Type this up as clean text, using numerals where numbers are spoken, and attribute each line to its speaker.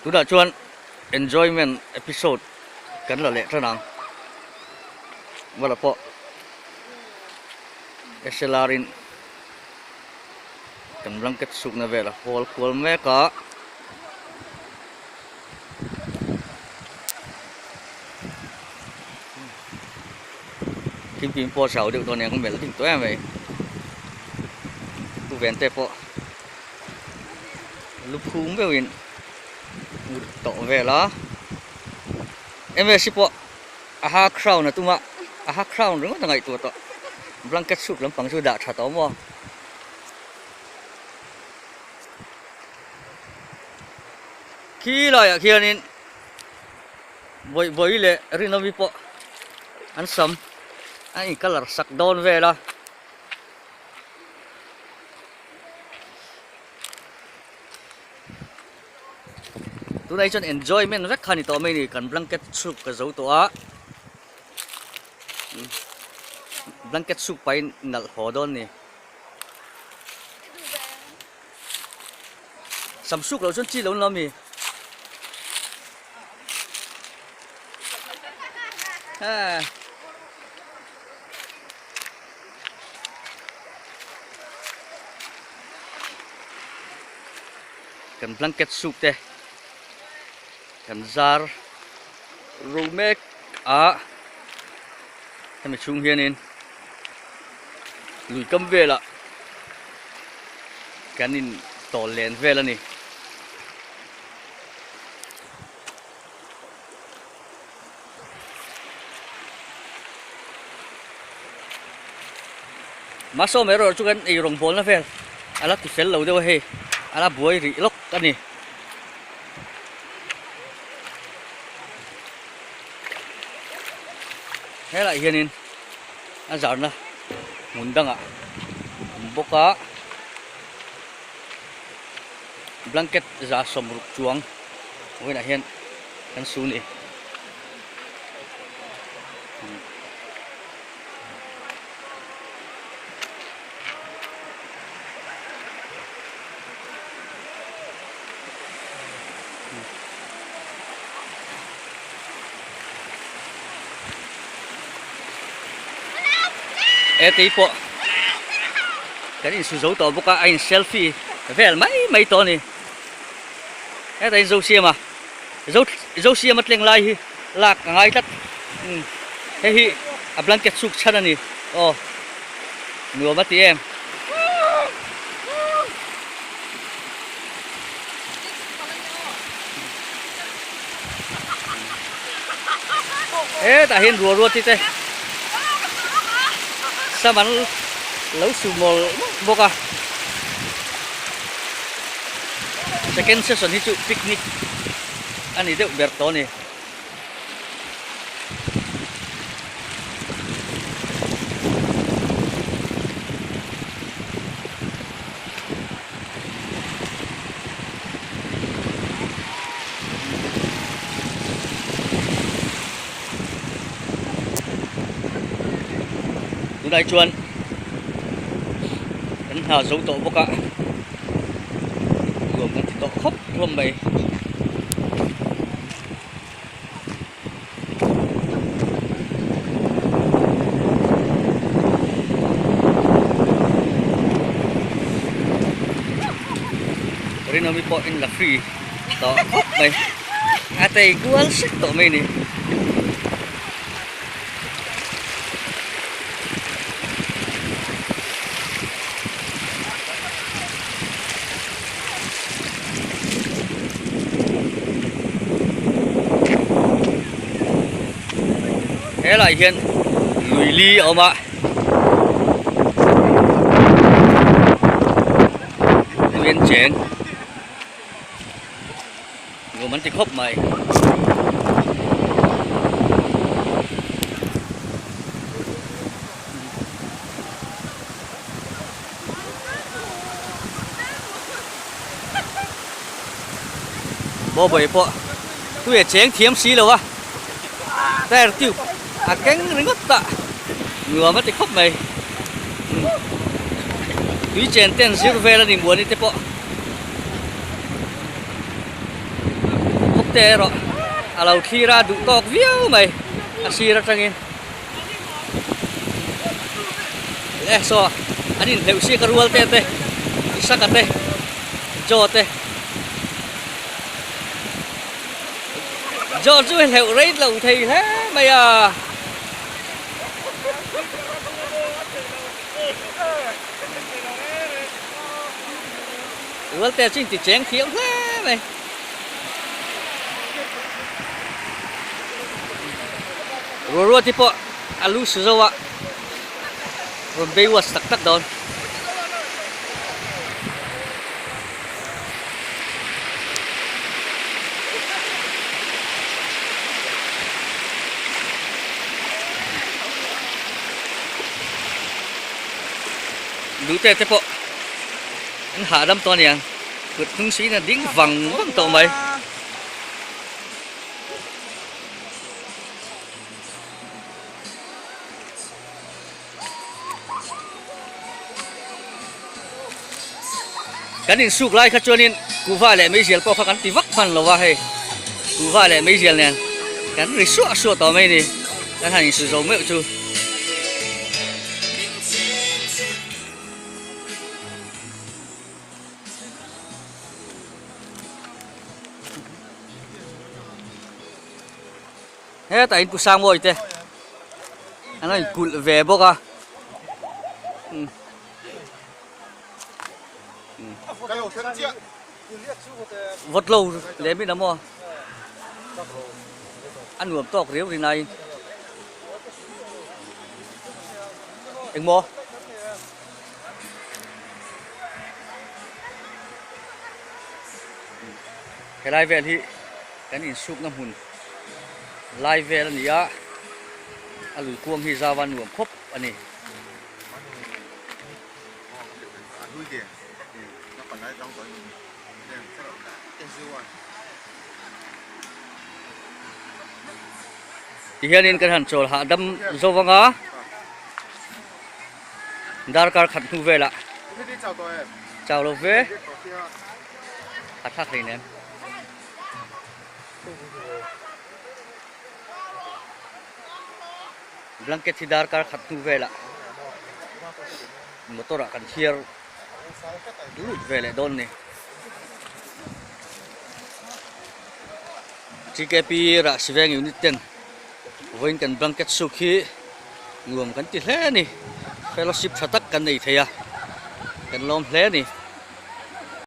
Speaker 1: Tunah chuan enjoyment episode kan la leh tan ang. Mala pawh SLR in kan blanket sukna vel a hawl kual mek a. Thingpui pawh chau deuh dawn eng melh ding tawh em mai. Pu Vente pawh luphum meuhin mut tawh vel a. Msi pawh a ha crown a tum a, a ha crown ringawt a ngaihtuah tawh. Blanket suk lampang chu dah tha tawh maw. Khi laiah khianin Bawih bawih leh Rinawmi pawh an sam a in colour sak dawn vel a. Tunah hi chuan enjoyment vek kha a ni tawh mai a ni kan blanket chhuk ka zo tawh a blanket chhuk pahin nalh haw dawn a ni. Sam suk loh chuan chi lo ni lo mi. Kan blanket suk te kan zar ro mek a hemi chhung hianin lui kam velah kan in tawl len vel a ni. Mahse erawh chu kan ei rawngbawlna vel a la ti fel lo deuh a hei a la buai rih lawk a ni. Helaiah hianin a zarna hmun dangah a awm bawk a blanket 60 chuang vawiinah hian kan su a ni. E tei pawh kan insu zo tawh bawk a a in selfie vel mai mai tawh a ni hetah hian Zosiama Zosiama tleng lai hi lak a ngai tlat hei hi a blanket chhuk chhan a ni aw nuam a ti em. Hetah hian ruah ruat te sam an lo su mawl bawk a second session hi chu picnic a ni deuh ber tawh a ni. Tunah chuan kan hna zo tawh bawk a nuam kan ti tawh khawp hlawm mai. Rinawmi pawh in la free tawh khawp mai a tei kual sek tawh mai a ni. Helai hian lui li a awm a lui an cheng nuam an ti khawp mai. Bawbawih pawh tui a cheng thiam si lo a tyre tube a keng ringawt a nuam a ti khawp mai tui chen ten zir vel a ni muani te pawh. Duhte erawh a lo thlir a duh tawk viau mai a sir atangin e saw an inhleuh siak a rual te te Isaka te Joe te Joe chu hleuh rei lo thei hle mai a. Rualte chu inti cheng thiam hle mai. Ruaruati pawh a lu su zo a, rawn bei uas tak tak dawn. Duhte te pawh an hahdam tawh a niang kut hnung suiin a ding vang vang tawh mai. Kan insuk lai kha chuanin kuhva leh meizial pawh kha kan ti vak hman lo va hei kuhva leh meizial nen kan ri suah suah tawh mai a ni kan han insu zo meuh chu. Hetah in pu Sangmawi te an rawn kulh ve bawk a vawt lo lem in a maw a nuam tawk riau rin aiin engmaw. Helai vel hi kan insukna hmun lai vel a ni a, a lui kuang hi zau a nuam khawp a ni. Tihianin kan han chawl hahdam zo vang a, darkar khat hnu velah chau lo ve. A thlak hlei nem. Blanket hi darkar khat hnu velah motor ah kan thiar lut ve leh dawn ni. TKP Rahsiveng unit ten vawiin kan blanket suk hi nuam kan ti hle a ni. Fellowship tha tak kan nei thei a, kan lawm hle a ni.